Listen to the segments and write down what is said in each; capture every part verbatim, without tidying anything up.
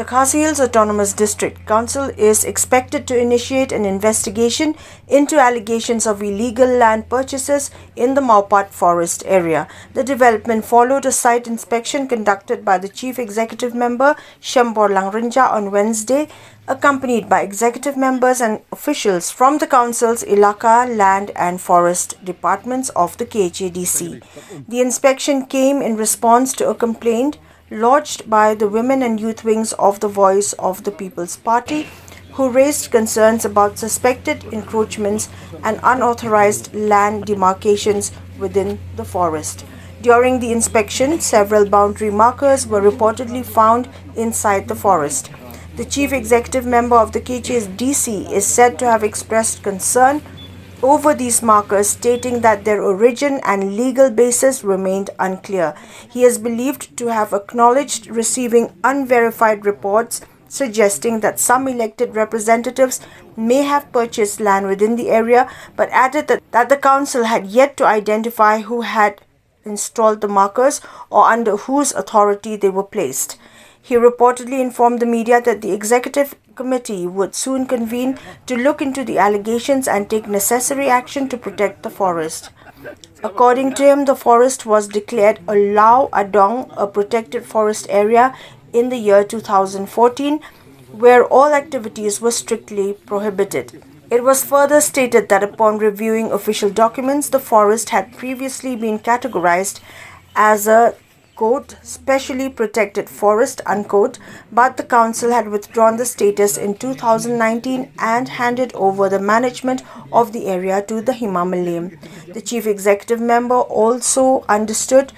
The Khasi Hills Autonomous District Council is expected to initiate an investigation into allegations of illegal land purchases in the Mawpat forest area. The development followed a site inspection conducted by the Chief Executive Member Shembor Langrinja on Wednesday, accompanied by executive members and officials from the council's Elaka, Land and Forest departments of the K H A D C. The inspection came in response to a complaint lodged by the women and youth wings of the Voice of the People's Party, who raised concerns about suspected encroachments and unauthorized land demarcations within the forest. During the inspection, several boundary markers were reportedly found inside the forest. The chief executive member of the K H A D C is said to have expressed concern over these markers, stating that their origin and legal basis remained unclear. He is believed to have acknowledged receiving unverified reports suggesting that some elected representatives may have purchased land within the area, but added that, that the council had yet to identify who had installed the markers or under whose authority they were placed. He reportedly informed the media that the executive committee would soon convene to look into the allegations and take necessary action to protect the forest. According to him, the forest was declared a Lao Adong, a protected forest area, in the year two thousand fourteen, where all activities were strictly prohibited. It was further stated that upon reviewing official documents, the forest had previously been categorized as a, quote, specially protected forest, unquote, but the council had withdrawn the status in two thousand nineteen and handed over the management of the area to the Hima Mylliem. The chief executive member also understood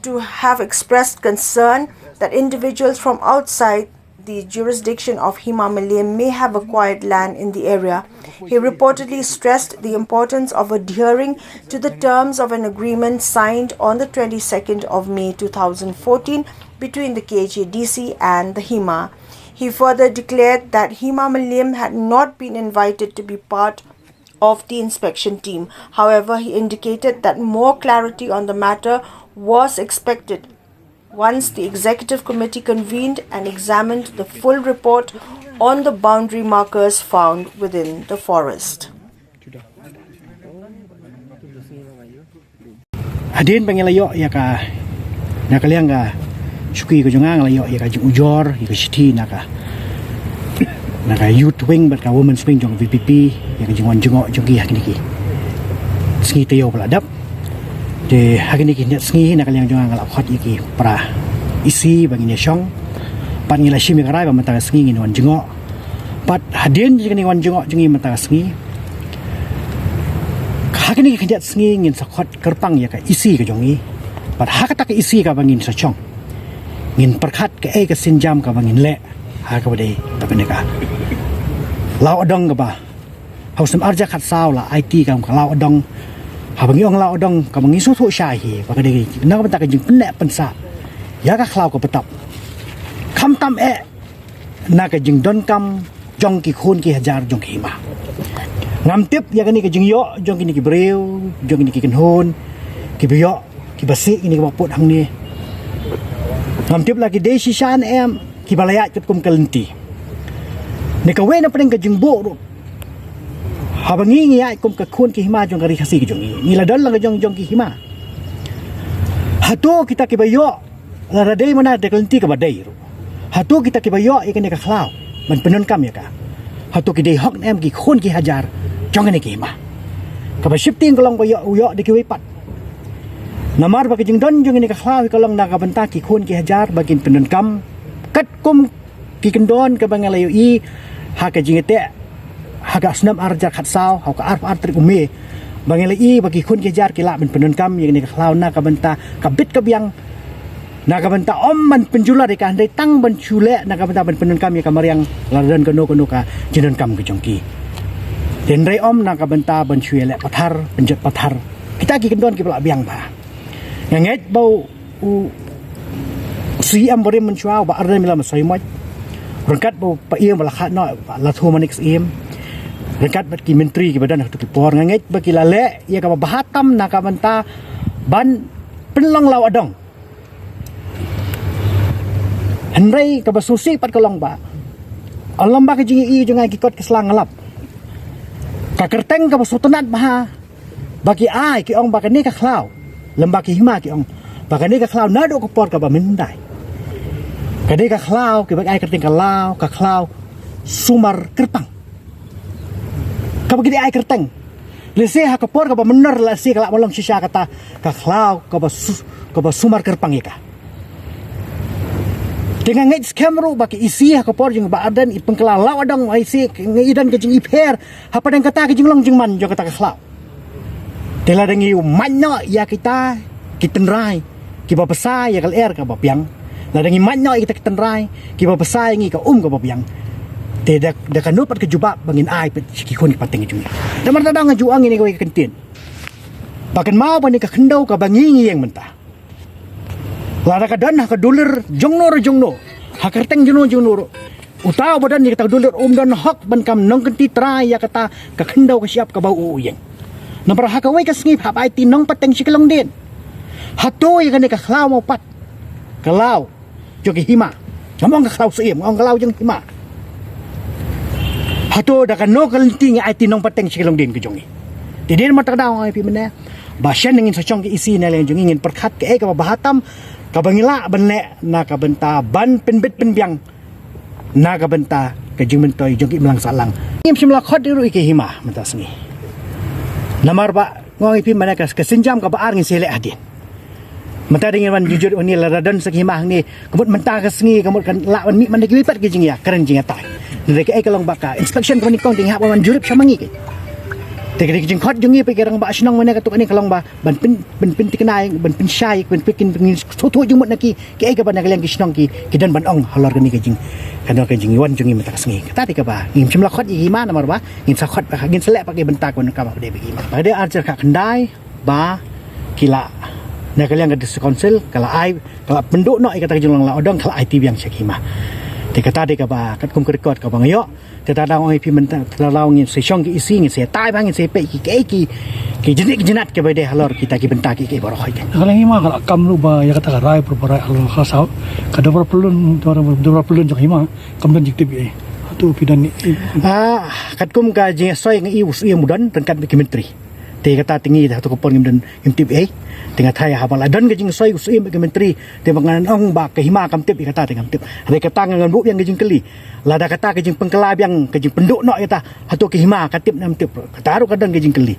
to have expressed concern that individuals from outside the jurisdiction of Hima Mylliem may have acquired land in the area. He reportedly stressed the importance of adhering to the terms of an agreement signed on the twenty-second of May two thousand fourteen between the K H A D C and the Hima. He further declared that Hima Mylliem had not been invited to be part of the inspection team. However, he indicated that more clarity on the matter was expected once the executive committee convened and examined the full report on the boundary markers found within the forest. Hadien ba ngi la ïoh ïa ka, na ka liang ka shuki ka jong nga, nga la ïoh ïa ka jingujor, ïa ka shithi na ka, na ka youth wing bad ka women's wing jong ka V P P ïa ka jingwan jngoh jong ki ha kine ki sngi taïew ba la dep. Te ha kine ki khyndiat sngi na ka liang jong nga, nga la khot ïa ki para E C ba ngin ïa shong. Pat ngi la shim ïa ka rai ba mynta ka sngi ngin wan jngoh. Pat hadien jong kane ka wan jngoh jong ngi mynta ka sngi, ha kine ki khyndiat sngi ngin sa khot kyrpang ïa ka E C ka jong ngi. Pat ha kata ka E C kaba ngin sa shong, ngin pyrkhat kaei ka sienjam kaba ngin leh ha kaba dei ba kane ka Law Adong kaba ha u snem arhajar khatsaw la aiti kam ka Law Adong. Haba ngi ong Law Adong kaba ngi sngewthuh shai hi ba ka dei na ka bynta ka jingpynneh pynsah ïa ka khlaw ka btap, khamtam eh na ka jingdonkam jong ki khun ki hajar jong ki hima. Ngam tip ïa kane ka jingïoh jong kine ki briew, jong kine ki kynhun kiba ïoh, kiba sih, kine kiba put hangne. Ngam tip la ki dei shisha ne em kiba la ïaid katkum ka lynti. Ne kawei na pdeng ka jingbuh ruh, haba ngi ngi ïaid kum ka khun ki hima jong ka Ri Khasi ka jong ngi, ngi la don la ka jong jong ki hima. Hato kita kiba ïoh, lada dei mynta da ka lynti kaba dei ruh, hato kita kiba ïoh ïa kane ka khlaw ban pyndonkam ïa ka, hato ki dei hok ne em ki khun ki hajar jong kane ki hima? Kaba sheptieng ka long ba ïoh, u ïoh da kiwei pat. Namar ba ka jingdon jong kane ka khlaw hi ka long na ka bynta ki khun ki hajar ba kin pyndonkam katkum ki kyndon kaba nga la ïohi ha ka jingïateh ha ka snem arhajar khatsaw, ha ka arphew ar tarik u May, ba nga la ïohi ba ki khun ki hajar ki lah ban pyndonkam ïa kane ka khlaw na ka bynta ka bit ka biang, na ka bynta ym ban pynjulor ïa ka, hynrei tang ban shu leh na ka bynta ban pyndonkam ïa ka mariang lada don kano kano ka jingdonkam ka jong ki. Hynrei ym na ka bynta ban shu ïaleh pathar, pynjot pathar. Kita ki kyndon kiba la biang bha. Nga ngeit ba u, u C M barim mynshuwa, Bah Ardent Miller Basaiawmoit, ryngkat bad u Paiem ba la khadnoh, Bah Lathumanik Syiem, ryngkat bad ki myntri kiba don ha kito ki por, nga ngeit ba ki la leh ïa kaba bha tam na ka bynta ban pynlong Law Adong. Hynrei kaba sngewsih pat ka long ba, lem bad ka jingïohi jong nga, ki kot ki sla nga lap, ka kyrteng kaba sngewtynnat bha ba ki ai, ki ong ba kane ka khlaw, lem bad ki hima ki ong ba kane ka khlaw naduh ka por kaba mynhyndai, kane ka khlaw kiba ai kyrteng ka law, ka khlaw sumar kyrpang. Kaba ki dei ai kyrteng. Lehse ha ka por kaba mynnor lehse ka lah ban long shisha kata ka khlaw kaba su-, kaba sumar kyrpang ïa ka. Te nga ngeit skhem ruh ba ka E C ha ka por jong Bah Ardent i pynkylla Law Adong, i C, nga i don ka jingïapher hapdeng kata ka jinglong jingman jong kata ka khlaw. Te lada ngi mad noh ïa kita ki tynrai kiba bsa ïa ka lyer kaba biang, lada ngi mad noh ïa kita ki tynrai kiba bsa ïa ngi ka um kaba biang, te da, da kano pat ka jubab ba ngin ai pat sha ki khun ki pateng jong ngi? Namar ta dang nga ju ong ïa kane kawei ka kyntien ba kynmaw ba kane ka khyndew kaba ngi ngi ïeng mynta, lada ka don ha ka dulir jongno re jongno, ha ka kyrteng jongno jongno ruh, uta uba don ïa kata ka dulir um don hok ban kam nongkynti trai ïa kata ka khyndew ka shyiap kaba u ïeng. Namar ha kawei ka sngi hap aiti nongpateng sha ki longdien. Hato ïa kane ka khlaw mo pat, ka law jong ki hima, ngam ong ka khlaw syiem, nga ong ka law jong hima, hato da kano ka lynti ngi aiti nongpateng sha ki longdien ka jong ngi? Te dei namar ta ka daw nga ong ïa phi mynne ba shen ngin sa shong ka E C na liang jong ngi, ngin pyrkhat kaei kaba bha tam kaba ngi lah ban leh na ka bynta ban pynbit pynbiang na ka bynta ka jingmyntoi jong ki imlang sahlang. Ngim shym la khot ïa ruh ïa ki hima mynta sngi. Namar ba nga ong ïa phi mynne ka, ka sienjam kaba ar ngin sa leh hadien. Mynta dei ngin wan jujur uni lada don sa ki hima hangne, ka mut mynta ka sngi ka mut kan lah wan mih mynta kiwei pat ki jingïakren jingïatai. Hynrei kaei ka long ba ka inspection kaba nyngkong dei ngi hap wan jurip sha ma ngi ki. Te ka dei ka jingkhot jong ngi pat ki rangbah shnong mynne katto katne ka long ba ban pyn, ban pynthikna, ban pynshai, ban pyn, pyn, pyn, sngewthuh jingmut na ki, kiei kaba na ka liang ki shnong ki, ki don ban ong halor kane ka jing, halor ka jingwan jong ngi mynta ka sngi. Kata dei kaba ngim shym la khot ïa ki hima namar ba ngin sa khot, ngin sa leh pat ki bynta kaba kaba dei ba ki hima. Ba dei ar hajar khyndai ba ki la, na ka liang ka District Council ka la ai, ka la pynduh noh ïa kata ka jinglong Law Adong, ka la aiti biang sha ki hima. Te kata dei kaba katkum ka record kaba nga ïoh. Te ta dang ong ïa phi mynta, ta dang ngin sa shong ki E C, ngin sa tai ba ngin sa peit ki, ki, ki, ki jingïeit ki jingïeit kiba dei halor kita ki bynta ki, ki baroh. Ka la ngi ma ka la kam ruh ba ïa kata ka rai, proper rai halor ka saw. Ka dei ba pylun, dei ba pylun jong hima kam don jingtip ei. Hato phi don ei? Ah, katkum ka jingsoi nga ïohi u siem u don ryngkat bad ki myntri. Te kata te ngi da hato ka por ngim don, ngim tip ei. Te nga tharai haba la don ka jingsoi u siem bad ki myntri, te ba ngan ong ba ka hima kam tip, ïa kata te ngam tip. Hynrei kata ngan buh biang ka jingkylli. Lada kata ka jingpynkylla biang, ka jingpynduh noh ïa kata, hato ka hima ka tip ne em tip? Kata ruh ka don ka jingkylli.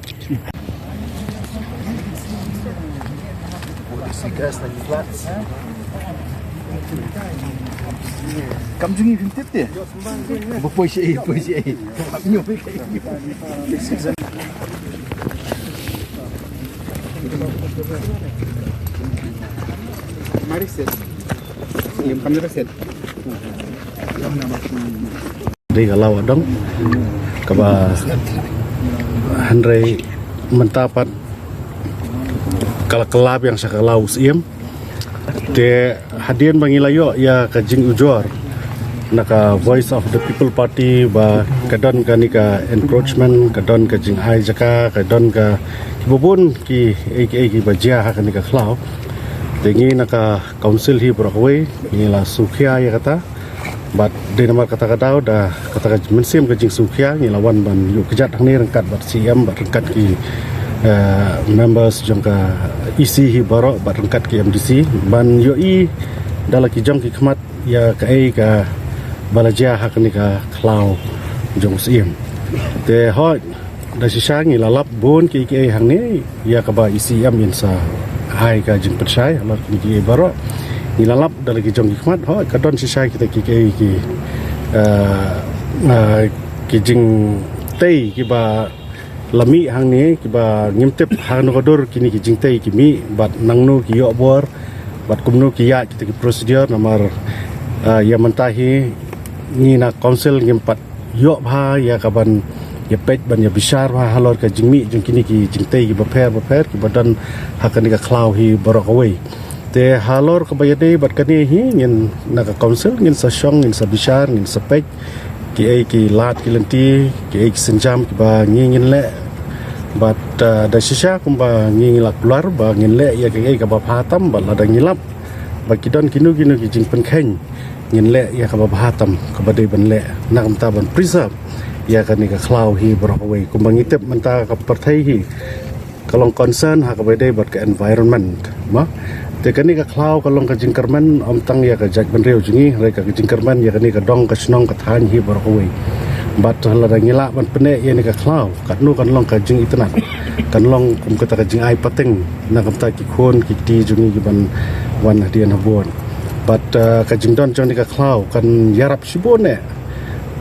Kam jong ngi phim tip te. Ba poi shi, poi shi. Mari set. Kam jong set. Dei ka Law Adong kaba, hynrei mynta pat ka la kylla biang sha ka Law Syiem. Te hadien ba ngi la ïoh ïa ka jingujor na ka Voice of the People Party ba ka don kane ka encroachment, ka don ka jingai jaka, ka don ka kiba bun ki, ei, ei, kiba jia ha kane ka khlaw. Te ngi na ka council hi baroh kawei ngi la sngewkhia ïa kata. Bad dei namar kata ka daw da kata ka mynsiem ka jingsngewkhia ngi la wan ban ïuh kjat hangne ryngkat bad C M bad ryngkat ki, eh, members jong ka E C hi baroh bad ryngkat ki M D C ban ïohi da la ki jong ki khmat ïa kaei kaba la jia ha kane ka khlaw jong u Syiem. Te hooid, da shisha ngi la lap bun kiei kiei hangne ïa kaba i C M in sa ai ka jingpynshai halor kine kiei baroh. Ngi la lap da la ki jong ki khmat, hooid ka don shisha kita kiei kiei ki, eh, eh, ki jingtei kiba la mih hangne kiba ngim tip hangno ka dur kine ki jingtei ki mih bad nangno ki ïoh bor bad kumno ki ïaid kita ki procedure namar, eh, ïa mynta hi ngi na council ngim pat ïoh bha ïa ka ban ïa peit ban ïa bishar bha halor ka jingmih jong kine ki jingtei kiba pher bapher kiba don ha kane ka khlaw hi baroh kawei. Te halor kaba ïadei bad kane hi ngin na ka council ngin sa shong ngin sa bishar ngin sa peit kiei ki lad ki lynti kiei ki sienjam kiba ngi ngin leh bad, ah, da shisha kumba ngi ngi la kular ba ngin leh ïa kiei kaba bha tam bad lada ngi lap ba ki don kino kino ki jingpynkheiñ, ngin leh ïa kaba bha tam kaba dei ban leh na ka bynta ban preserve ïa kane ka khlaw hi baroh kawei. Kumba ngi tip mynta ka pyrthei hi ka long concern ha kaba dei bad ka environment, ma. Te kane ka khlaw ka long ka jingkyrmen ym tang ïa ka jaitbynriew jong ngi, hynrei ka jingkyrmen ïa kane ka dong ka shnong ka thaiñ hi baroh kawei. Bad lada ngi lah ban pynneh ïa kane ka khlaw, katno kan long ka jingitynnad, kan long kum kata ka jingai pateng na ka bynta ki khun ki kti jong ngi kiban wan hadien habud. Bad, uh, ka jingdon jong kane ka khlaw kan ïarap shibun eh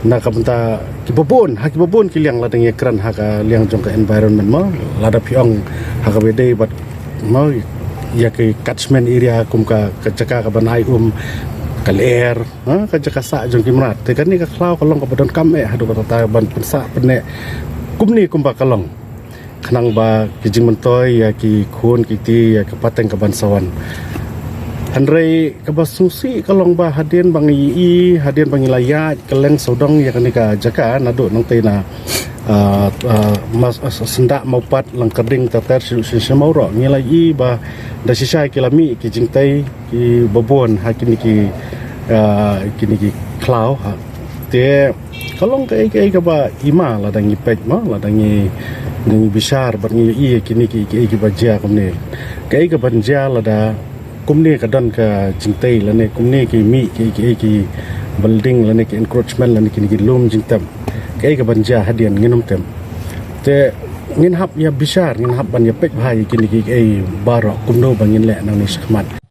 na ka bynta kiba bun, ha kiba bun ki liang, lada ngi kren ha ka liang jong ka environment, ma. Lada phi ong ha kaba dei bad, ma, ïa ki catchment area, kum ka, ka jaka kaban ai um, ka lyer, ha, ka jaka sah jong ki mrad. Te kane ka khlaw ka long kaba donkam eh haduh katta ban pynsah pynneh kumne kumba ka long, khnang ba ki jingmyntoi ïa ki khun ki kti ïa ka pateng kaban sa wan. Hynrei kaba sngewsih ka long ba hadien ba ngi ïohi, hadien ba ngi la ïaid kylleng sawdong ïa kane ka jaka, naduh nangtei na, ah, ah, mas, ah, Syndah, Mawpat, Langkyrding, ter ter sha, sha, sha Mawroh, ngi la ïohi ba da shisha ki la mih ki jingtei kiba bun ha kine ki, ah, kine ki khlaw, ha. Te ka long kaei kaei kaba i ma lada ngi peit, ma, lada ngi, ngi bishar bad ngi ïohi kine ki, kiei kiba jia kumne. Kaei kaban jia lada kumne ka don ka jingtei lane kumne ki mih ki, kiei ki building lane ki encroachment lane kine ki lum jingtep. Kaei kaban jia hadien ngin ym tip. Te ngin hap ïa bishar, ngin hap ban ïa peit bha ïa kine ki, kiei baroh kumno ba ngin leh nangne shakhmat.